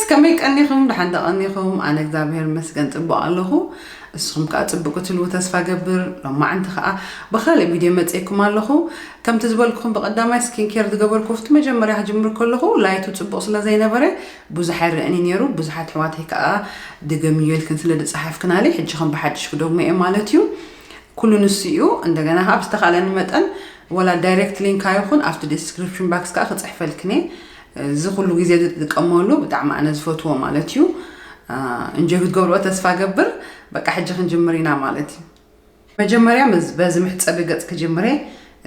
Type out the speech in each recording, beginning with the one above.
ከመይ ቀኒኹም? ደሓን ዶ ቀኒኹም? ኣነ እግዚኣብሔር ይመስገን ጽቡቕ ኣለኹ። እስኹም ከኣ ጽቡቕ ክትህልዉ ተስፋ ገብር። ሎማዓንቲ ከኣ ብኻልእ ቪድዮ መጺኤኩም ኣለኹ። ከምቲ ዝበልኩኹም ብቐዳማይ ስኪን ኬር ዝገበርኩ ኣብቲ መጀመርያ ክጅምር ከለኹ ላይቱ ጽቡቕ ስለ ዘይነበረ ብዙሕ ኣይረኣኒ ነይሩ። ብዙሓት ኣሕዋተይ ከኣ ድገምዮ ኢልክን ስለ ዝጸሓፍክናለይ ሕጂ ከም ብሓድሽ ክደግሞ እየ ማለት እዩ። ኩሉ ንሱ እዩ። እንደገና ከኣ ብዝተኻእለኒ መጠን ወላ ዳይሬክት ሊንካ ይኹን ኣብቲ ዲስክሪፕሽን ባክስ ከኣ ክጽሕፈልክን እየ። እዚ ኩሉ ግዜ ዝጥቀመሉ ብጣዕሚ ኣነ ዝፈትዎ ማለት እዩ። እንጆይ ክትገብርኦ ተስፋ ገብር። በቃ ሕጂ ክንጅምር ኢና ማለት እዩ። መጀመርያ በዚ መሕጸቢ ገጽ ክጅምር እየ።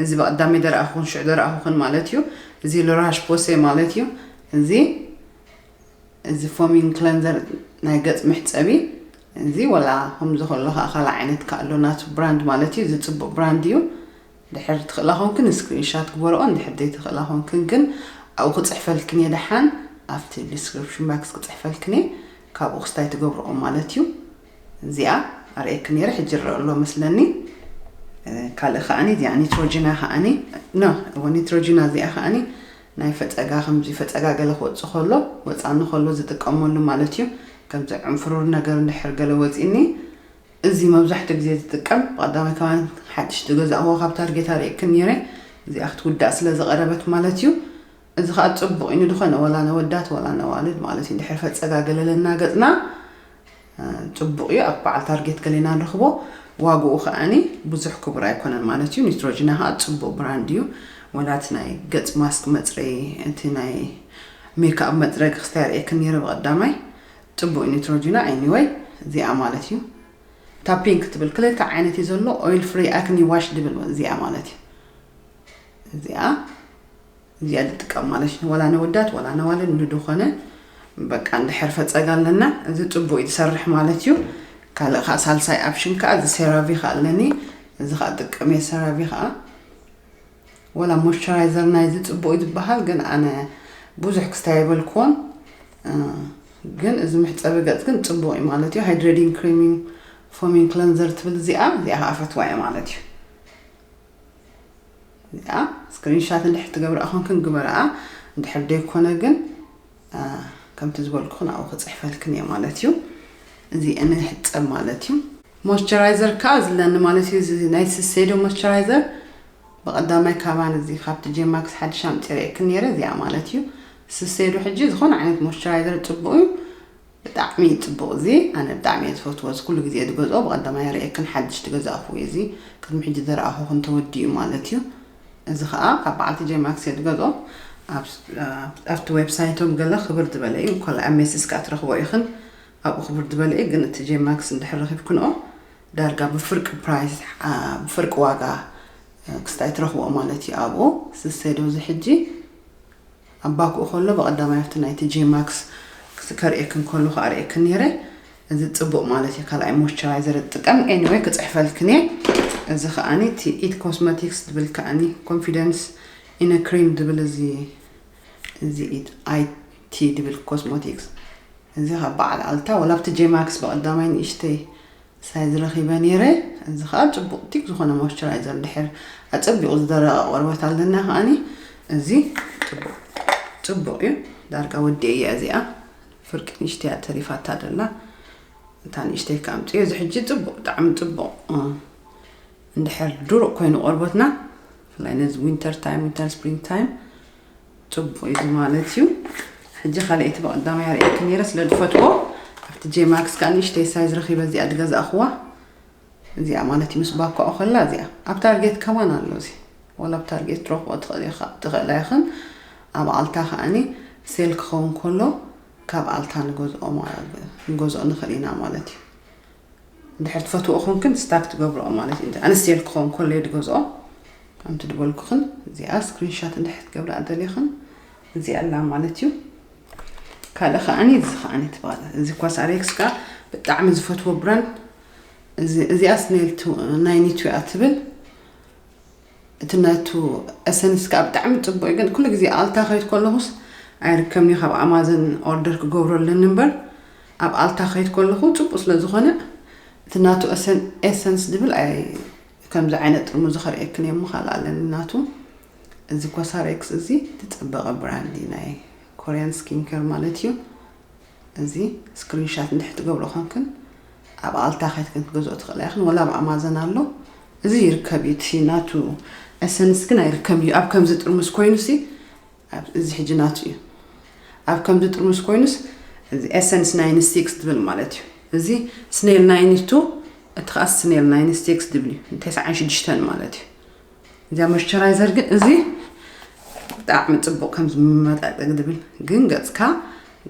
እዚ ብቐዳመይ ደረኣኹን ሽዑ ደረኣኹን ማለት እዩ። እዚ ሎራሽ ፖሴ ማለት እዩ። እዚ እዚ ፎሚንግ ክለንዘር ናይ ገጽ መሕጸቢ። እዚ ወላ ከምዚ ከሎ ከኣ ካልእ ዓይነት ከኣ ኣሎ ናቱ ብራንድ ማለት እዩ። እዚ ጽቡቕ ብራንድ እዩ። ድሕር ትኽእላ ኮንክን ስክሪንሻት ግበርኦ፣ እንድሕር ዘይትኽእላ ኮንክን ግን ኣብኡ ክጽሕፈልክን እየ ደሓን ኣብቲ ዲስክሪፕሽን ባክስ ክጽሕፈልክን እየ። ካብኡ ክስታይ ትገብርኦ ማለት እዩ። እዚኣ ኣርእየክን ነይረ፣ ሕጂ ይረአ ኣሎ መስለኒ። ካልእ ከኣኒ እዚኣ ኒትሮጂና ከኣኒ፣ ኖ፣ እወ፣ ኒትሮጂና እዚኣ ከኣኒ ናይ ፈጸጋ፣ ከምዚ ፈጸጋ ገለ ክወጽእ ከሎ፣ ወጻኒ ከሎ ዝጥቀመሉ ማለት እዩ። ከምዚ ዕንፍሩር ነገር እንድሕር ገለ ወጺኒ፣ እዚ መብዛሕትኡ ግዜ ዝጥቀም፣ ብቐዳማይ ከማን ሓድሽ ዝገዛእዎ ካብ ታርጌት ኣርእየክን ነይረ። እዚኣ ክትውዳእ ስለ ዝቐረበት ማለት እዩ። እዚ ከኣ ጽቡቕ እዩ ንድኾነ ወላ ነወዳት ወላ ነዋልድ ማለት እዩ። እንድሕር ፈጸጋ ገለ ለና ገጽና፣ እ፣ ጽቡቕ እዩ። ኣብ በዓል ታርጌት ገሌና ንረኽቦ። ዋግኡ ከኣኒ ብዙሕ ክቡር ኣይኮነን ማለት እዩ። ኒትሮጂና ከኣ ጽቡቕ ብራንድ እዩ። ወላ እቲ ናይ ገጽ ማስክ መጽረዪ፣ እቲ ናይ ሜክኣፕ መጽረጊ ክስታይ ኣርእየክን ነይረ ብቐዳማይ። ጽቡቕ እዩ ኒትሮጂና። ኤኒወይ፣ እዚኣ ማለት እዩ። እታ ፒንክ ትብል ክልተ ዓይነት እዩ ዘሎ፣ ኦይል ፍሪ ኣክኒ ዋሽ ድብል እዚኣ ማለት እዩ። እዚኣ፣ እዚኣ ዝጥቀም ማለት እዩ። ወላ ነወዳት ወላ ነዋልድ ንድኾነ በቃ እንድሕር ፈጸጋ ኣለና፣ እዚ ጽቡቕ እዩ ዝሰርሕ ማለት እዩ። ካልእ ከኣ ሳልሳይ ኣፕሽን ከኣ እዚ ሴራቪ ከኣ ኣለኒ። እዚ ከኣ ጥቅም እየ ሴራቪ ከኣ። ወላ ሞይስቸራይዘር ናይዚ ጽቡቕ እዩ ዝበሃል፣ ግን ኣነ ብዙሕ ክስታይ ኣይበልክዎን። እ፣ ግን እዚ መሕጸቢ ገጽ ግን ጽቡቕ እዩ ማለት እዩ። ሃይድሬቲንግ ክሪሚንግ ፎሚንግ ክለንዘር ትብል እዚኣ፣ እዚኣ ከኣ ፈትዋ እየ ማለት እዩ። እዚኣ ስክሪንሻት እንድሕር ትገብርኣ ኮንክን ግበርኣ፣ እንድሕር ዘይኮነ ግን፣ እ፣ ከምቲ ዝበልኩኽን ኣብኡ ክጽሕፈልክን እየ ማለት እዩ። እዚ ንሕጸብ ማለት እዩ። ሞይስቸራይዘር ከኣ ዝለኒ ማለት እዩ። እዚ ናይ ስሴዶ ሞይስቸራይዘር ብቐዳማይ ካባን እዚ ካብቲ ጄማክስ ሓድሽ ኣምጺኤ ርእየክን ነይረ፣ እዚኣ ማለት እዩ። ስሴዶ ሕጂ ዝኾነ ዓይነት ሞይስቸራይዘር ጽቡቕ እዩ፣ ብጣዕሚ እዩ ጽቡቕ። እዚ ኣነ ብጣዕሚ እየ ዝፈትዎ፣ እዚ ኩሉ ግዜ እየ ዝገዝኦ። ብቐዳማይ ርእየክን ሓድሽ ዝገዛእኹ እዩ። እዚ ቅድሚ ሕጂ ዝረኣኹኽን ተወዲኡ ማለት እዩ። እዚ ኸኣ ካብ በዓልቲ ጄማክስ እየ ዝገዝኦ። ኣብ፣ ኣብቲ ዌብሳይቶም ገለ ክብር ዝበለ እዩ፣ ኮላ ኣብ ሜሲስ ከኣ ትረኽቦ ኢኽን። ኣብኡ ክብር ዝበለ እዩ፣ ግን እቲ ጄማክስ እንድሕር ረኺብክንኦ ዳርጋ ብፍርቂ ፕራይስ፣ አ፣ ብፍርቂ ዋጋ፣ እ፣ ክስታይ ትረኽብኦ ማለት እዩ። ኣብኡ ስሴዶ እዚ ሕጂ ኣብ ባክኡ ከሎ ብቐዳማይ ኣብቲ ናይቲ ጄማክስ ክስ-፣ ከርእየክን ከሎ ከኣ ርእየክን ነይረ። እዚ ጽቡቕ ማለት እዩ። ካልኣይ ሞይስቸራይዘር እጥቀም። ኤኒወይ ክጽሕፈልክን እየ። እዚ ከኣኒ እቲ ኢት ኮስሞቲክስ ዝብል ከኣኒ ኮንፊደንስ ኢነ ክሪም ዝብል እዚ፣ እዚ ኢት ኣይ ቲ ዝብል ኮስሞቲክስ። እዚ ካብ በዓል ኣልታ ወላ ኣብቲ ጄማክስ ብቐዳማይ ንእሽተይ ሳይዝ ረኺበ ነይረ። እዚ ኸኣ ጽቡቕ ቲክ ዝኾነ ሞይስቸራይዘር፣ ድሕር ኣጸቢቑ ዝደረቐ ቆርበት ኣለና ከኣኒ፣ እዚ ጽቡቕ፣ ጽቡቕ እዩ። ዳርጋ ወዲኤያ እዚኣ። ፍርቂ ንእሽተይ እያ ተሪፋታ ዘላ። እታ ንእሽተይ ከኣ ኣምጽዮ። እዚ ሕጂ ጽቡቕ፣ ብጣዕሚ ጽቡቕ። እ፣ እንድሕር ድሩቕ ኮይኑ ቆርበትና፣ ብፍላይ ነዚ ዊንተር ታይም፣ ዊንተር ስፕሪንግ ታይም፣ ጽቡቕ እዩ ማለት እዩ። ሕጂ ካልኣይቲ ብቐዳማይ ኣርእየኪ ነይረ ስለ ዝፈትዎ፣ ኣብቲ ጄማክስ ከኣ ንእሽተይ ሳይዝ ረኺበ እዚኣ ዝገዛእኽዋ። እዚኣ ማለት እዩ ምስ ባኮኣ ከላ እዚኣ። ኣብ ታርጌት ከማን ኣሎ እዚ። ወላ ኣብ ታርጌት ትረኽቦ ትኽእሊ ኢኻ፣ ትኽእላ ኢኽን። ኣብ ኣልታ ከኣኒ ሴል ክኸውን ከሎ ካብ ኣልታ ንገዝኦ ማ-፣ ንገዝኦ ንኽእል ኢና ማለት እዩ። እንድሕር ትፈትዎ ኮንክን ስታክ ትገብርኦ ማለት እዩ። ኣነ ሴል ክኸውን ከሎ እየ ዝገዝኦ። ከምቲ ዝበልኩኽን እዚኣ ስክሪንሻት እንድሕር ትገብራ ደሊኽን እዚኣ ኣላ ማለት እዩ። ካልእ ከዓኒ እዚ ከዓኒ ትበሃል። እዚ ኮስረክስ ከኣ ብጣዕሚ ዝፈትዎ ብራንድ። እዚ፣ እዚኣ ስኔል ቱ፣ ናይ ኒቱ እያ ትብል። እቲ ናቱ ኤሰንስ ከኣ ብጣዕሚ ጽቡቕ እዩ፣ ግን ኩሉ ግዜ ኣልታ ከይድ ከለኹስ ኣይርከብኒ፣ ካብ ኣማዞን ኦርደር ክገብሮ ኣለኒ እምበር፣ ኣብ ኣልታ ከይድ ከለኹ ጽቡቕ ስለ ዝኾነ፣ እቲ ናቱ ኤሰን-፣ ኤሰንስ ዝብል ኣይ-፣ ከምዚ ዓይነት ጥርሙዝ ከርእየክን እየ እሞ፣ ካልእ ኣለኒ ናቱ። እዚ ኮስረክስ እዚ ዝጸበቐ ብራንድ እዩ፣ ናይ ኮርያን ስኪን ኬር ማለት እዩ። እዚ ስክሪንሻት እንድሕር ትገብሮ ኮንክን ኣብ ኣልታ ከይድክን ክትገዝኦ ትኽእላ ኢኽን፣ ወላ ኣብ ኣማዘን ኣሎ። እዚ ይርከብ እዩ፣ እቲ ናቱ ኤሰንስ ግን ኣይርከብ እዩ። ኣብ ከምዚ ጥርሙስ ኮይኑሲ፣ ኣብ-፣ እዚ ሕጂ ናቱ እዩ። ኣብ ከምዚ ጥርሙስ ኮይኑስ፣ እዚ ኤሰንስ ናይን ሲክስ ትብል ማለት እዩ። እዚ ስኔል ናይን ቱ፣ እቲ ኸኣ ስኔል ናይን ሲክስ ትብል እዩ። ተስዓን ሽዱሽተን ማለት እዩ። እዚኣ ሞይስቸራይዘር ግን እዚ ብጣዕሚ ጽቡቕ ከም ዝመጣጠግ ድብል፣ ግን ገጽካ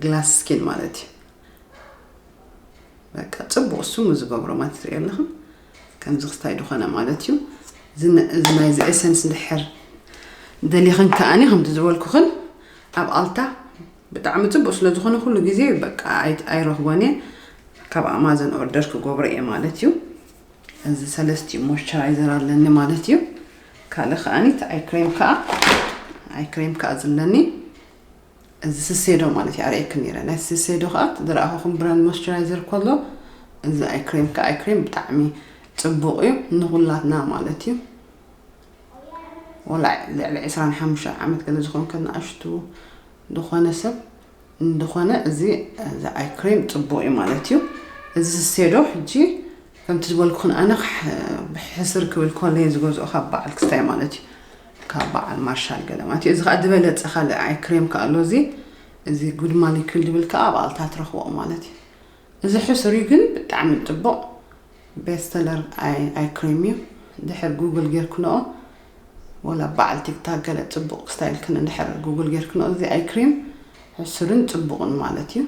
ግላስ ስኪን ማለት እዩ። በቃ ጽቡቕ እሱ ዝገብሮ ማለት ትሪኦ ኣለኹም። ከምዚ ክስታይ ድኾነ ማለት እዩ። እዚ ነ-፣ እዚ ናይዚ ኤሰንስ እንድሕር ደሊኽን ከኣኒ ከምቲ ዝበልኩኽን ኣብ ኣልታ ብጣዕሚ ጽቡቕ ስለ ዝኾነ ኩሉ ግዜ በቃ ኣይ-፣ ኣይረኽቦን እየ። ካብ ኣማዘን ኦርደር ክገብሮ እየ ማለት እዩ። እዚ ሰለስቲኡ ሞይስቸራይዘር ኣለኒ ማለት እዩ። ካልእ ከኣኒ እቲ ኣይ ክሬም ከኣ፣ ኣይ ክሬም ከኣ ዘለኒ እዚ ስሴዶ ማለት እዩ፣ ኣርእየክን ነይረ። ናይ ስሴዶ ከኣ ዝረኣኹኹም ብራንድ ሞይስቸራይዘር ከሎ፣ እዚ ኣይ ክሬም ከኣ፣ ኣይ ክሬም ብጣዕሚ ጽቡቕ እዩ ንኹላትና ማለት እዩ። ወላ ልዕሊ ዕስራን ሓሙሽተን ዓመት ገለ ዝኾንከ ንኣሽቱ ዝኾነ ሰብ እንድኾነ እዚ፣ እዚ ኣይ ክሬም ጽቡቕ እዩ ማለት እዩ። እዚ ስሴዶ ሕጂ ከምቲ ዝበልኩኽን ኣነ ክሕ-፣ ብሕስር ክብል ከሎ እየ ዝገዝኦ ካብ በዓል ክስታይ ማለት እዩ። ካብ በዓል ማርሻል ገለ ማለት እዩ። እዚ ኸኣ ዝበለጸ ካልእ ኣይ ክሬም ከኣ ኣሎ። እዚ፣ እዚ ጉድ ማሊኩል ዝብል ከኣ ኣብ ኣልታ ትረኽቦ ማለት እዩ። እዚ ሕሱር እዩ ግን ብጣዕሚ ጽቡቕ ቤስት ሰለር ኣይ፣ ኣይ ክሬም እዩ። ድሕር ጉግል ጌርክንኦ ወላ በዓል ቲክታክ ገለ ጽቡቕ ስታይል ክን እንድሕር ጉግል ጌርክንኦ እዚ ኣይ ክሬም ሕሱርን ጽቡቕን ማለት እዩ።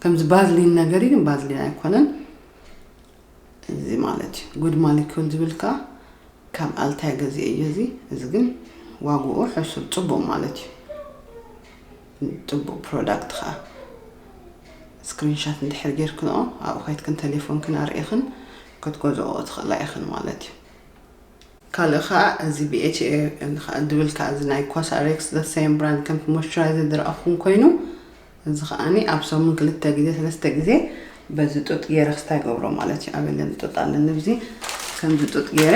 ከምዚ ባዝሊን ነገር እዩ ግን ባዝሊን ኣይኮነን። እዚ ማለት እዩ ጉድ ማሊኩል ዝብል ከኣ ካብ ኣልታይ ገዚኤ እዩ። እዚ፣ እዚ ግን ዋግኡ ሕሱር ጽቡቕ ማለት እዩ። ጽቡቕ ፕሮዳክት ከኣ ስክሪንሻት እንድሕር ጌርክንኦ ኣብኡ ከይድክን ቴሌፎንክን ኣርእኽን ክትገዝኦ ትኽእላ ኢኽን ማለት እዩ። ካልእ ከኣ እዚ ቢ ኤች ኤ ከኣ ድብል ከኣ እዚ ናይ ኮስረክስ the same brand ከም ሞይስቸራይዘር ዝረኣኹም ኮይኑ እዚ ከኣኒ ኣብ ሰሙን ክልተ ግዜ ሰለስተ ግዜ በዚ ጡጥ ገይረ ክስታይ ገብሮ ማለት እዩ። ኣበለን ጡጥ ኣለኒ ብዚ ከምዚ ጡጥ ገይረ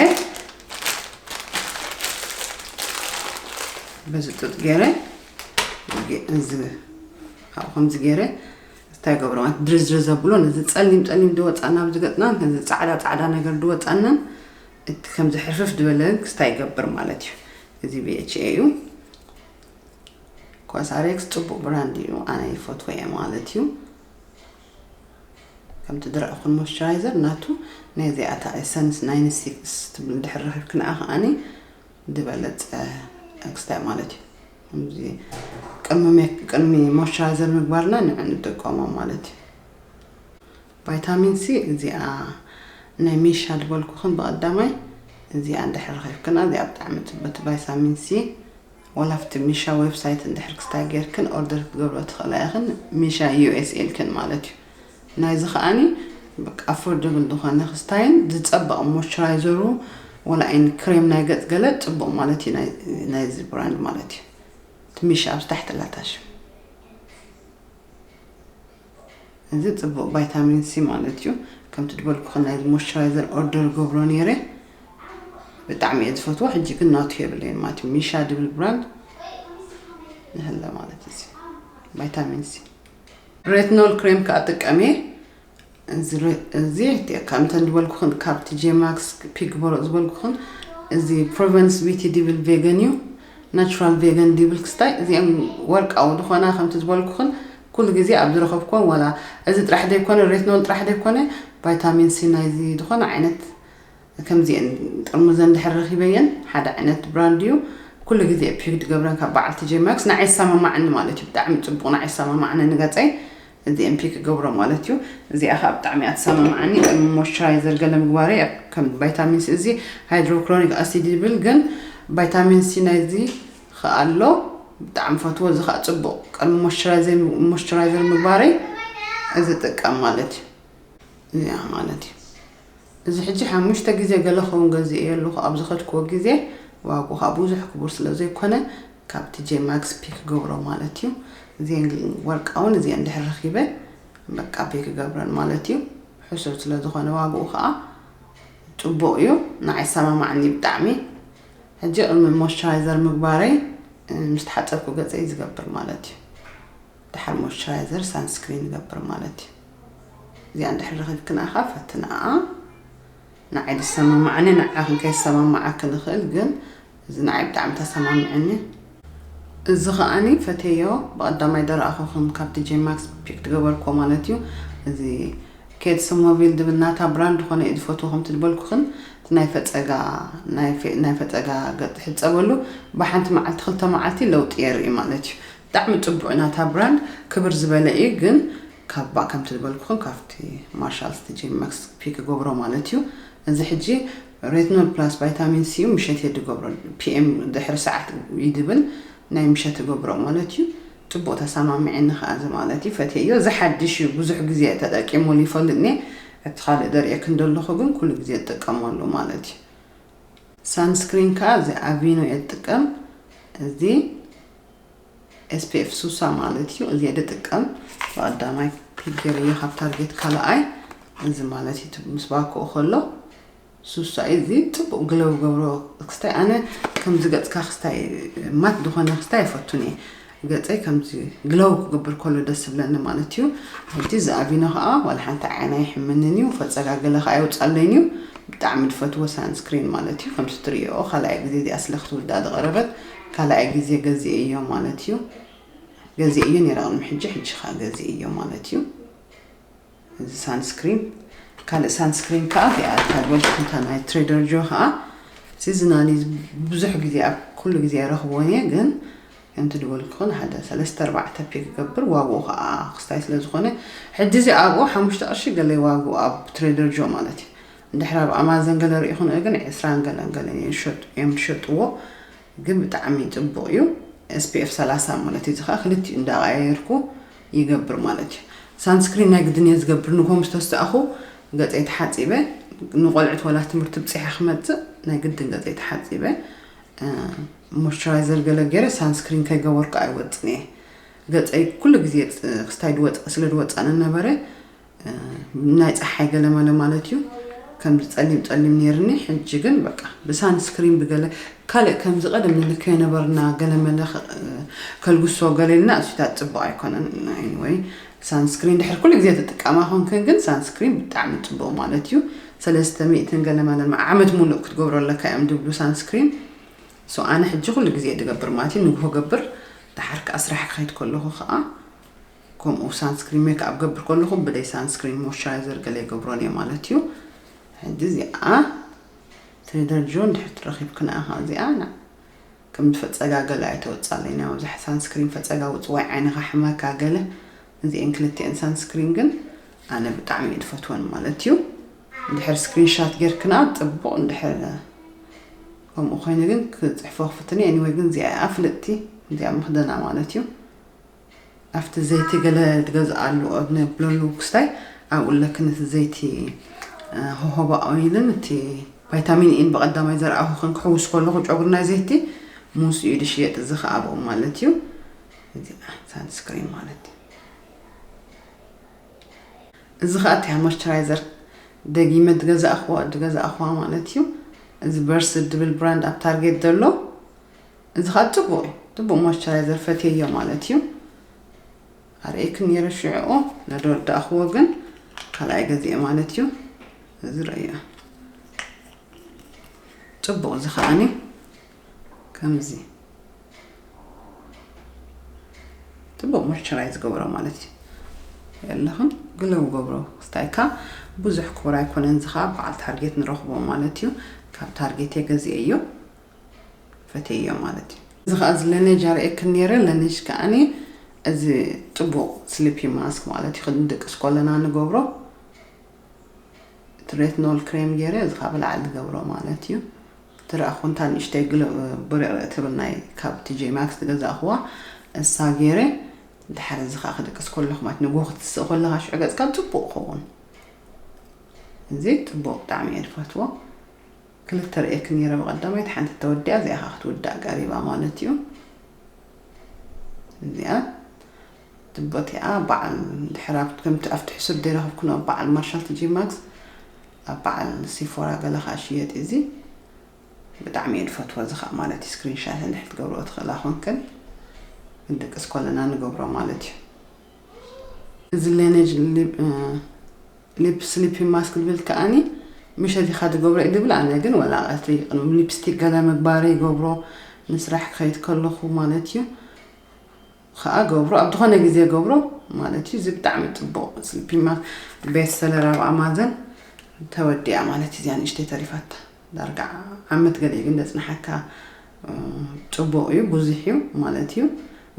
በዚ ጡጥ ገይረ እዚ ኣብ ከምዚ ገይረ እንታይ ገብሮ ማለት ድርዝር ዘብሎ ነዚ ጸሊም ጸሊም ድወጻና ኣብዚ ገጽና ነዚ ጻዕዳ ጻዕዳ ነገር ድወጻናን እቲ ከምዚ ሕፍፍ ዝበለ ክስታይ ይገብር ማለት እዩ። እዚ ቢ ኤች ኤ እዩ። ኮስረክስ ጽቡቕ ብራንድ እዩ፣ ኣነ ይፈትዎ እየ ማለት እዩ። ከምቲ ድረእኹን ሞይስቸራይዘር ናቱ ናይ እዚኣታ ኤሰንስ ናይን ሲክስ ትብል ድሕር ረኺብክንኣ ከኣኒ ዝበለጸ ክስታይ ማለት እዩ። ከምዚ ቅድሚ ሜክ-፣ ቅድሚ ሞይስቸራይዘር ምግባርና ንዕ ንጥቀሞ ማለት እዩ። ቫይታሚን ሲ እዚኣ ናይ ሚሻ ዝበልኩኽን ብቐዳማይ እዚኣ እንድሕር ረኺብክና እዚኣ ብጣዕሚ ጽብቕቲ ቫይታሚን ሲ ወላ ኣብቲ ሚሻ ዌብሳይት እንድሕር ክስታይ ጌርክን ኦርደር ክትገብሮ ትኽእላ ኢኽን። ሚሻ ዩ ኤስ ኤ ኢልክን ማለት እዩ። ናይዚ ከኣኒ በቃ ኣፎርደብል ዝኾነ ክስታይን ዝጸበቐ ሞይስቸራይዘሩ ወላ ኣይን ክሬም ናይ ገጽ ገለ ጽቡቕ ማለት እዩ ናይ-፣ ናይዚ ብራንድ ማለት እዩ። እቲ ሚሻ ኣብዚ ታሕቲ ኣላታ ሽም። እዚ ጽቡቕ ቫይታሚን ሲ ማለት እዩ። ከምቲ ዝበልኩኽን ናይዚ ሞይስቸራይዘር ኦርደር ገብሮ ነይረ። ብጣዕሚ እየ ዝፈትዎ። ሕጂ ግን ናቱ የብለይን ማለት እዩ። ሚሻ ድብል ብራንድ ንህለ ማለት እዩ። ቫይታሚን ሲ። ሬትኖል ክሬም ከኣ ጥቀም እየ። እዚ ሬ-፣ እዚ ከምተን ዝበልኩኽን ካብ ቲ ጄ ማክስ ፒክ ግበሮ ዝበልኩኽን እዚ ፕሮቨንስ ቢቲ ድብል ቬገን እዩ። ናቹራል ቬገን ድብል ክስታይ እዚኦም ወርቃዊ ዝኾና ከምቲ ዝበልኩኽን ኩሉ ግዜ ኣብ ዝረኸብኩዎን ዋላ እዚ ጥራሕ ዘይኮነ ሬትኖል ጥራሕ ዘይኮነ ቫይታሚን ሲ ናይዚ ዝኾነ ዓይነት ከምዚአን ጥርሙዘን ድሕር ረኺበየን ሓደ ዓይነት ብራንድ እዩ። ኩሉ ግዜ ፒክ ድገብረን ካብ በዓል ቲ ጄ ማክስ ንዓይ ይሰማማዓኒ ማለት እዩ። ብጣዕሚ ጽቡቕ ንዓይ ይሰማማዓኒ ንገጸይ። እዚአን ፒክ ገብሮ ማለት እዩ። እዚኣ ከዓ ብጣዕሚ እያ ትሰማማዓኒ። ቅድሚ ሞይስቸራይዘር ገለ ምግባረይ ከም ቫይታሚን ሲ እዚ ሃይድሮክሎሪክ ኣሲድ ይብል፣ ግን ቫይታሚን ሲ ናይዚ ከዓ ኣሎ። ብጣዕሚ ፈትዎ፣ እዚ ከዓ ጽቡቕ። ቅድሚ ሞይስቸራይዘር፣ ሞይስቸራይዘር ምግባረይ እዚ ጥቀም ማለት እዩ። እዚኣ ማለት እዩ። እዚ ሕጂ ሓሙሽተ ግዜ ገለ ኸውን ገዚኤ ኣለኹ። ኣብ ዝኸድክዎ ግዜ ዋግኡ ከዓ ብዙሕ ክቡር ስለ ዘይኮነ ካብ ቲ ጄ ማክስ ፒክ ገብሮ ማለት እዩ። እዚአን ወርቃውን እዚአን ድሕር ረኺበ በቃ ፒክ ገብረን ማለት እዩ። ሕሱር ስለ ዝኾነ ዋግኡ ከዓ ጽቡቕ እዩ። ንዓይ ይሰማማዓኒ ብጣዕሚ። ሕጂ ቅድሚ ሞይስቸራይዘር ምግባረይ፣ እ፣ ምስ ተሓጸብኩ ገጸይ ዝገብር ማለት እዩ። ድሓር ሞይስቸራይዘር ሳንስክሪን ንገብር ማለት እዩ። እዚኣ እንድሕር ረኺብክን ኣኻ ፈትንኣ። ንዓይ ዝሰማማዓኒ ንዓኽን ከይሰማማዓክን ይኽእል፣ ግን እዚ ንዓይ ብጣዕሚ ተሰማሚዕኒ። እዚ ከኣኒ ፈቴዮ ብቐዳማይ ደረኣኹኹም ካብ ቲጄ ማክስ ፒክ ትገበርኮ ማለት እዩ። እዚ ኬት ስሞቪል ድብል ናታ ብራንድ ዝኾነ እዩ ዝፈትዎ። ከምቲ ዝበልኩኽን እቲ ናይ ፈፀጋ ናይ ፈ- ናይ ፈፀጋ ገፅ ትሕፀበሉ ብሓንቲ መዓልቲ ክልተ መዓልቲ ለውጢ የርኢ ማለት እዩ። ብጣዕሚ ፅቡቅ ናታ ብራንድ ክብር ዝበለ እዩ፣ ግን ካባ ከምቲ ዝበልኩኽን ካብቲ ማርሻል ቲጄ ማክስ ፒክ ገብሮ ማለት እዩ። እዚ ሕጂ ሬትኖል ፕላስ ቫይታሚን ሲ እዩ፣ ምሸት እየ ዝገብሮ። ፒኤም ድሕሪ ሰዓት እዩ ድብል ናይ ምሸት እገብሮ ማለት እዩ። ፅቡቅ ተሰማሚዐኒ ከዓ እዚ ማለት እዩ። ፈትየዮ። እዚ ሓድሽ እዩ፣ ብዙሕ ግዜ ተጠቂሙሉ ይፈልጥኒ። እቲ ካልእ ደርእየክ እንደለኹ ግን ኩሉ ግዜ እጥቀመሉ ማለት እዩ። ሳንስክሪን ከዓ እዚ ኣቪኖ እየ ዝጥቀም። እዚ ኤስፒኤፍ ሱሳ ማለት እዩ። እዚ እየ ዝጥቀም። ብቐዳማይ ፒክ ገይረዮ ካብ ታርጌት ካልኣይ። እዚ ማለት እዩ ምስ ባኮ ከሎ ሱሳ እዩ። እዚ ፅቡቅ ግለው ገብሮ ክስታይ። ኣነ ከምዚ ገፅካ ክስታይ ማት ዝኾነ ክስታይ ኣይፈቱን እየ። ገፀይ ከምዚ ግለው ክገብር ከሎ ደስ ዝብለኒ ማለት እዩ። ሕጂ እዚ ኣቪኖ ከዓ ዋላ ሓንቲ ዓይና ይሕምንን እዩ። ፈፀጋ ገለ ከዓ ይውፃለይን እዩ። ብጣዕሚ ዝፈትዎ ሳንስክሪን ማለት እዩ። ከምዚ ትርእዮ ካልኣይ ግዜ እዚኣ ስለ ክትውዳእ ዝቐረበት ካልኣይ ግዜ ገዚኤዮ ማለት እዩ። ገዚኤዮ ነይረ ቅድሚ ሕጂ፣ ሕጂ ከዓ ገዚኤዮ ማለት እዩ። እዚ ሳንስክሪን። ካልእ ሳንስክሪን ከዓ እዚኣ እታ ዝበልኩ እታ ናይ ትሬደር ጆ ከዓ ሲዝናሊ ብዙሕ ግዜ ኣብ ኩሉ ግዜ ኣይረኽቦን እየ፣ ግን ከምቲ ዝበልኩኽን ሓደ ሰለስተ ኣርባዕተ ፒክ ክገብር ዋግኡ ከዓ ክስታይ ስለ ዝኾነ ሕጂ እዚ ኣብኡ ሓሙሽተ ቅርሺ ገለ ዋግኡ ኣብ ትሬደር ጆ ማለት እዩ። እንድሕር ኣብ ኣማዘን ገለ ርኢኹን ግን ዕስራን ገለን ገለን እዮም ዝሸጡ- እዮም ዝሸጥዎ። ግን ብጣዕሚ ፅቡቅ እዩ። ኤስፒኤፍ ሰላሳ ማለት እዩ። እዚ ከዓ ክልቲኡ እንዳቀያየርኩ ይገብር ማለት እዩ። ሳንስክሪን ናይ ግድን እየ ዝገብር። ንጎ ምስ ተስተኣኹ ገፀይ ተሓፂበ፣ ንቆልዑት ወላ ትምህርቲ ብፅሐ ክመፅእ ናይ ግድን ገፀይ ተሓፂበ ሞይስቸራይዘር ገለ ገይረ ሳንስክሪን ከይገበርኩ ኣይወፅን እየ። ገፀይ ኩሉ ግዜ ፅ- ክስታይ ድወፀ ስለ ድወፃ ንነበረ ናይ ፀሓይ ገለመለ ማለት እዩ። ከምዚ ፀሊም ፀሊም ነይርኒ። ሕጂ ግን በቃ ብሳንስክሪን ብገለ ካልእ ከምዚ ቀደም ንልከዮ ነበርና ገለመለ ከ- ከልግሶ ገለ ኢልና እሱታት ፅቡቅ ኣይኮነን። ኤኒወይ ሳንስክሪን ድሕር ኩሉ ግዜ ትጥቀማ ኮንክን ግን ሳንስክሪን ብጣዕሚ ፅቡቅ ማለት እዩ። ሰለስተ ሚእትን ገለመለ ዓመት ሙሉእ ክትገብሮ ኣለካ እዮም ድብሉ ሳንስክሪን። ሶ ኣነ ሕጂ ኩሉ ግዜ ድገብር ማለት እዩ። ንግሆ ገብር፣ ድሓር ከዓ ስራሕ ክኸይድ ከለኹ ከዓ ከምኡ ሳንስክሪን ሜክኣፕ ገብር ከለኹ ብደይ ሳንስክሪን ሞይስቸራይዘር ገለ ይገብሮን እየ ማለት እዩ። ሕጂ እዚኣ ትሬደር ጆ እንድሕር ትረኺብክን ኣኻ እዚኣ ና- ከም ፈፀጋ ገለ ኣይተወፃለይ ናይ መብዛሕ ሳንስክሪን ፈፀጋ ውፅዋይ ዓይንኻ ሕመካ ገለ እዚአን ክልቲአን ሳንስክሪን ግን ኣነ ብጣዕሚ እየ ዝፈትወን ማለት እዩ። እንድሕር ስክሪንሻት ጌርክና ፅቡቅ እንድሕር ከምኡ ኮይኑ ግን ክፅሕፎ ክፍትን እየ። ኤኒወይ ግን እዚኣ እያ ፍልጥቲ እዚኣ መክደና ማለት እዩ። ኣብቲ ዘይቲ ገለ ትገዝኣሉ ንብለሉ ክስታይ ኣብኡ ኣለክን እቲ ዘይቲ ሆሆባ ኦይልን እቲ ቫይታሚን ኢን ብቐዳማይ ዘርኣኹ ክንክሕውስ ከለኹ ጨጉርና ዘይቲ ሙስ እዩ ድሽየጥ እዚ ከኣ ኣብኡ ማለት እዩ። እዚ ሳንስክሪን ማለት እዩ። እዚ ከኣ እቲ ሞይስቸራይዘር ደጊመ ድገዛእኽዋ ድገዛእኽዋ ማለት እዩ። እዚ በርስ ድብል ብራንድ ኣብ ታርጌት ዘሎ እዚ ከኣ ጽቡቕ እዩ። ጽቡቕ ሞይስቸራይዘር ፈትየዮ ማለት እዩ። ኣርእየክን ነይረ ሽዑ ነዶ ወዳእኽዎ ግን ካልኣይ ገዚኤ ማለት እዩ። እዚ ረእዮ ጽቡቕ እዚ ከኣኒ ከምዚ ጽቡቕ ሞይስቸራይዝ ገብሮ ማለት እዩ። የለኽን ግለው ገብሮ ስታይካ ብዙሕ ክቡር ኣይኮነን። እዚ ከዓ በዓል ታርጌት ንረኽቦ ማለት እዩ። ካብ ታርጌት የገዚኤ እዩ ፈትየዮ ማለት እዩ። እዚ ከዓ እዚ ለነጅ ኣርእየክን ነይረ። ለነጅ ከዓኒ እዚ ጥቡቕ ስሊፒ ማስክ ማለት እዩ። ክንድቅስ ከለና ንገብሮ እቲ ሬትኖል ክሬም ገይረ እዚ ከዓ ብላዕሊ ዝገብሮ ማለት እዩ። ትረኣ ኮንታ ንእሽተይ ግለ ብሪቕሪቕ ትብል ናይ ካብ ቲጄ ማክስ ዝገዛእኽዋ እሳ ገይረ ድሓር እዚ ከዓ ክድቅስ ከለኹ ማለት ንጎ ክትስእ ከለኻ ሽዑ ገፅካ ፅቡቕ ክኸውን። እዚ ፅቡቕ ብጣዕሚ እየ ዝፈትዎ። ክልተ ርእየክ ነይረ ብቐዳማይ፣ እቲ ሓንቲ ተወዲኣ እዚኣ ከዓ ክትውዳእ ቀሪባ ማለት እዩ። እዚኣ ትቦቲኣ በዓል ድሕር ኣብቲ ከምቲ ኣብቲ ሕሱር ዘይረኸብኩኖ በዓል ማርሻል ቲጂ ማክስ ኣብ በዓል ሲፎራ ገለ ከዓ ሽየጥ እዚ ብጣዕሚ እየ ዝፈትዎ። እዚ ከዓ ማለት እዩ ስክሪንሻት እንድሕር ትገብርኦ ትኽእላ ኮንክን ክንድቅስ ከለና ንገብሮ ማለት እዩ። እዚ ሌነጅ ሊፕ ስሊፒንግ ማስክ ዝብል ከኣኒ ምሸት ኢኻ ትገብሮ እዩ ዝብል። ኣነ ግን ወላ ቀትሪ ቅድሚ ሊፕስቲክ ገለ ምግባረ ይገብሮ፣ ንስራሕ ክኸይድ ከለኹ ማለት እዩ። ከኣ ገብሮ ኣብ ዝኾነ ግዜ ገብሮ ማለት እዩ። እዚ ብጣዕሚ ጽቡቕ ስሊፒንግ ማስክ፣ ቤስት ሰለር ኣብ ኣማዘን ተወዲኣ ማለት እዩ። እዚኣ ንእሽተይ ተሪፋታ ዳርጋ ዓመት ገለ እዩ ግን ዘጽንሓካ። ጽቡቕ እዩ፣ ብዙሕ እዩ ማለት እዩ።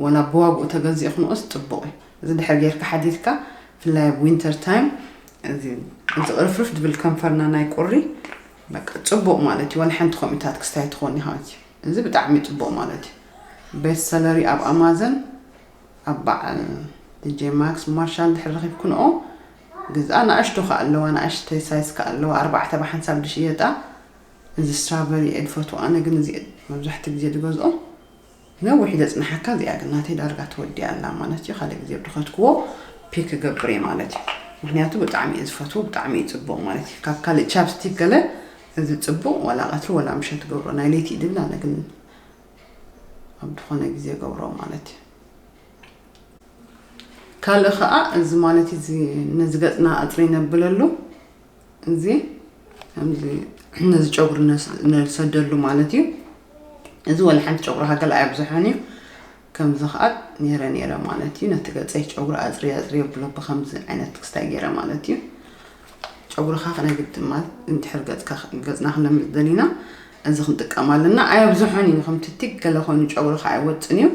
ወላ ብዋግኡ ተገዚኡ ክንኦስ ጽቡቕ እዩ። እዚ ድሕር ጌርካ ሓዲርካ፣ ብፍላይ ኣብ ዊንተር ታይም፣ እዚ እዚ ቅርፍርፍ ድብል ከንፈርና ናይ ቁሪ በቃ ጽቡቕ ማለት እዩ። ወላ ሓንቲ ኮሚታት ክስታይ ትኾን ኢኻ ማለት እዩ። እዚ ብጣዕሚ ጽቡቕ ማለት እዩ። ቤስት ሰለሪ ኣብ ኣማዘን ኣብ በዓል ዲጄ ማክስ ማርሻል ድሕር ረኺብኩንኦ ግዝኣ። ንኣሽቱ ከኣ ኣለዋ፣ ንኣሽተይ ሳይዝ ከኣ ኣለዋ። ኣርባዕተ ብሓንሳብ ድሽየጣ። እዚ ስትራበሪ እየ ድፈትዎ ኣነ፣ ግን እዚ መብዛሕትኡ ግዜ ድገዝኦ። ነዊሕ ደጽንሓካ እዚኣ ግን ናተይ ዳርጋ ተወዲኣ ኣላ ማለት እዩ። ካልእ ግዜ ብድኸትክዎ ፒክ ክገብር እየ ማለት እዩ። ምክንያቱ ብጣዕሚ እየ ዝፈትዎ፣ ብጣዕሚ እዩ ጽቡቕ ማለት እዩ። ካብ ካልእ ቻፕስቲክ ገለ እዚ ጽቡቕ፣ ዋላ ቀትሪ ዋላ ምሸት ትገብሮ፣ ናይ ለይቲ እዩ ድብል ኣነ ግን ኣብ ዝኾነ ግዜ ገብሮ ማለት እዩ። ካልእ ኸኣ እዚ ማለት እዚ ነዚ ገጽና ኣጽሪ ነብለሉ፣ እዚ ከምዚ ነዚ ጨጉሪ ነስ- ነሰደሉ ማለት እዩ። እዚ ወላ ሓንቲ ጨጉሪ ሃገል ኣየብዝሖን እዩ። ከምዚ ኸኣ ነይረ ነይረ ማለት እዩ። ነቲ ገጸይ ጨጉሪ ኣጽሪ ኣጽሪ የብሎ ብኸምዚ ዓይነት ክስታይ ገይረ ማለት እዩ። ጨጉርኻ ናይ ግድን ማለት እንድሕር ገጽካ ገጽና ክነምልጥ ደሊና እዚ ክንጥቀም ኣለና። ኣየብዝሖን እዩ። ከምቲ ቲክ ገለ ኮይኑ ጨጉርኻ ኣይወጽን እዩ።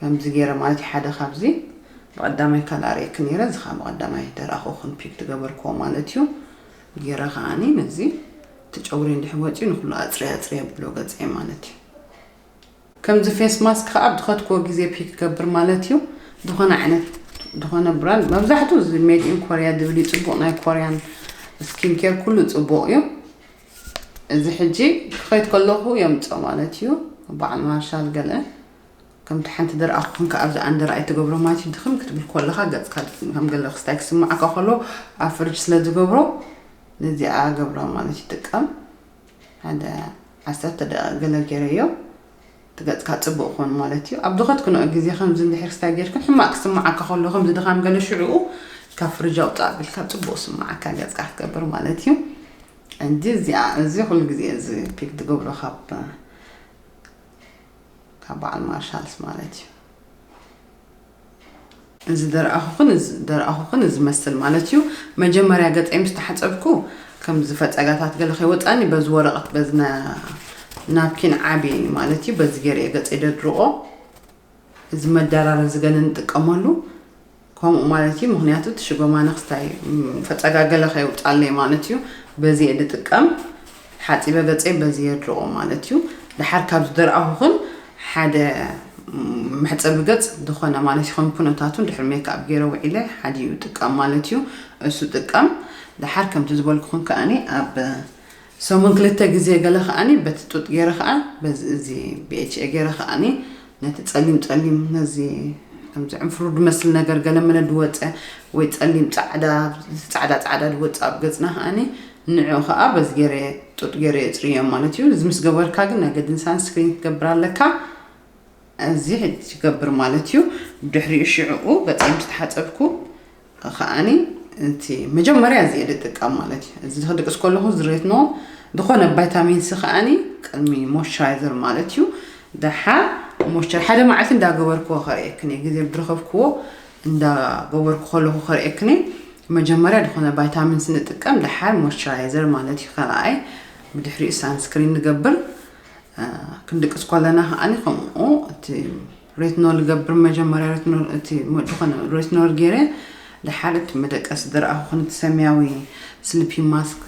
ከምዚ ገይረ ማለት እዩ። ሓደ ካብዚ ብቐዳማይ ካልእ ኣርእየኪ ነይረ፣ እዚ ኸዓ ብቐዳማይ ደርኣኹኽን ፒክ ዝገበርክዎ ማለት እዩ። ገይረ ኸዓኒ ነዚ እቲ ጨጉሪ እንድሕር ወፂኡ ንኩሉ ኣፅርየ ኣፅርየ ብሎ ገፀይ ማለት እዩ። ከምዚ ፌስ ማስክ ኸዓ ብዝኸድክዎ ግዜ ፒክ ክገብር ማለት እዩ። ዝኾነ ዓይነት ዝኾነ ብራንድ መብዛሕትኡ እዚ ሜድ ኢን ኮርያ ዝብል እዩ ፅቡቕ፣ ናይ ኮርያን ስኪን ኬር ኩሉ ፅቡቕ እዩ። እዚ ሕጂ ክኸይድ ከለኹ የምፅኦ ማለት እዩ። በዓል ማርሻል ገለ ከምቲ ሓንቲ ደርኣ ኩንካ ኣብዚ ኣንደር ኣይትገብሮ ማለት እዩ። ድኽም ክትብል ከለኻ ገጽካ ከም ገለ ክስታይ ክስምዓካ ከሎ ኣብ ፍርጅ ስለ ዝገብሮ ነዚኣ ገብራ ማለት ይጥቀም። ሓደ ዓሰርተ ደቂቕ ገለ ገይረዮ እቲ ገጽካ ጽቡቕ ክኾን ማለት እዩ። ኣብ ድኸት ክንኦ ግዜ ከምዚ እንድሕር ክስታይ ጌርክን ሕማቕ ክስምዓካ ከሎ ከምዚ ድኻም ገለ ሽዕኡ ካብ ፍርጅ ኣውጻእ ኣቢልካ ጽቡቕ ስምዓካ ገጽካ ክትገብር ማለት እዩ። እንዲ እዚኣ እዚ ኩሉ ግዜ እዚ ፒክ ትገብሮ ካብ ካብ በዓል ማርሻልስ ማለት እዩ። እዚ ደርኣኹኽን እዚ ደርኣኹኽን እዚ መስል ማለት እዩ። መጀመርያ ገፀይ ምስ ተሓፀብኩ ከምዚ ፈፀጋታት ገለ ከይወፃኒ በዚ ወረቐት በዚ ና- ናፕኪን ዓብየ ማለት እዩ። በዚ ገይረ እየ ገፀይ ደድርቆ። እዚ መዳራር እዚ ገለ ንጥቀመሉ ከምኡ ማለት እዩ። ምኽንያቱ እቲ ሽጎማ ነክስታይ ፈፀጋ ገለ ከይውፃለይ ማለት እዩ። በዚ እየ ዝጥቀም። ሓፂበ ገፀይ በዚ የድርቆ ማለት እዩ። ድሓር ካብ ዝደርኣኹኽን ሓደ መሕፀቢ ገፅ ዝኾነ ማለት እዩ። ከም ኩነታቱ ድሕር ሜክኣፕ ገይረ ውዒለ ሓዲኡ ጥቀም ማለት እዩ። እሱ ጥቀም። ድሓር ከምቲ ዝበልኩኽን ከኣኒ ኣብ ሰሙን ክልተ ግዜ ገለ ከኣኒ በቲ ጡጥ ገይረ ከኣ በዚ እዚ ቢኤችኤ ገይረ ከኣኒ ነቲ ጸሊም ጸሊም ነዚ ከምዚ ዕንፍሩር ዝመስል ነገር ገለ መለ ዝወጸ ወይ ጸሊም ጻዕዳ ጻዕዳ ጻዕዳ ዝወጸ ኣብ ገጽና ከኣኒ ንዑ ከኣ በዚ ገይረ ጡጥ ገይረ የጽርዮ ማለት እዩ። እዚ ምስ ገበርካ ግን ናይ ገድን ሳንስክሪን ክትገብር ኣለካ። እዚ ሕጂ ይገብር ማለት እዩ። ድሕሪኡ ሽዕኡ ገጸይ ምስ ተሓጸብኩ ከኣኒ እቲ መጀመርያ እዚ እየ ዝጥቀም ማለት እዩ። እዚ ክድቅስ ከለኹ እዚ ሬትኖል ዝኾነ ቫይታሚን ሲ ከኣኒ ቅድሚ ሞይስቸራይዘር ማለት እዩ። ደሓር ሞይስቸር ሓደ መዓልቲ እንዳገበርክዎ ከርእየክን እየ። ግዜ ዝረኸብክዎ እንዳገበርኩ ከለኹ ከርእየክን እየ። መጀመርያ ዝኾነ ቫይታሚን ሲ ንጥቀም፣ ደሓር ሞይስቸራይዘር ማለት እዩ። ካልኣይ ብድሕሪኡ ሳንስክሪን ንገብር። ክንድቅስ ከለና ከኣኒ ከምኡ እቲ ሬትኖል ገብር መጀመርያ ሬትኖል እቲ ዝኾነ ሬትኖል ገይረ ድሓር እቲ መደቀሲ ዝረኣኹ እቲ ሰማያዊ ስሊፒ ማስክ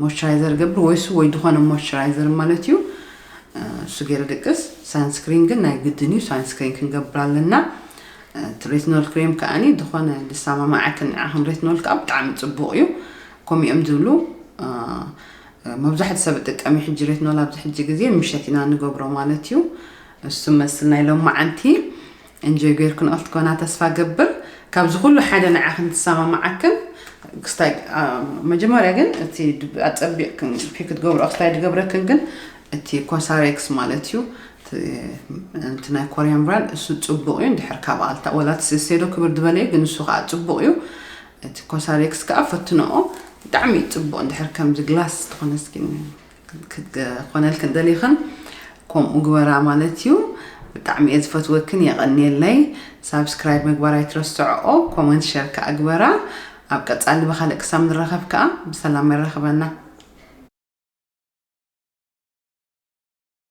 ሞይስቸራይዘር ገብር ወይ እሱ ወይ ዝኾነ ሞይስቸራይዘር ማለት እዩ። እሱ ገይረ ድቅስ ሳንስክሪን ግን ናይ ግድን እዩ። ሳንስክሪን ክንገብር ኣለና። እቲ ሬትኖል ክሬም ከኣኒ ዝኾነ ዝሰማማዓክን ንዓኽን ሬትኖል ከዓ ብጣዕሚ ፅቡቕ እዩ። ከምኡ እዮም ዝብሉ። መብዛሕትኡ ሰብ ዝጥቀም እዩ ሕጂ ሬትኖል ኣብዚ ሕጂ ግዜ ምሸት ኢና ንገብሮ ማለት እዩ። እሱ መስል ናይ ሎማዓንቲ እንጆይ ጌርክን ክትኮና ተስፋ ገብር። ካብዚ ኩሉ ሓደ ንዓኽን ትሰማማዓክን ክስታይ መጀመርያ ግን እቲ ኣጸቢቕክን ፒክ ክትገብሮ ክስታይ ዝገብረክን ግን እቲ ኮሳሬክስ ማለት እዩ። እቲ እቲ ናይ ኮሪያን ብራንድ እሱ ጽቡቕ እዩ። እንድሕር ካብ ኣልታ ወላ እቲ ሴዶ ክብር ዝበለ እዩ፣ ግን እሱ ከዓ ጽቡቕ እዩ። እቲ ኮሳሬክስ ከዓ ፈትንኦ፣ ብጣዕሚ እዩ ጽቡቕ። እንድሕር ከምዚ ግላስ ዝኾነ ስኪን ክትኮነልክን ደሊኽን ከምኡ ግበራ ማለት እዩ። ብጣዕሚ እየ ዝፈትወክን፣ የቐንየለይ። ሳብስክራይብ ምግባር ኣይትረስዐኦ፣ ኮመንት ሸር ከዓ ግበራ። ኣብ ቀጻሊ ብኻልእ ክሳብ ንራኸብ ከዓ ብሰላም የራኽበና።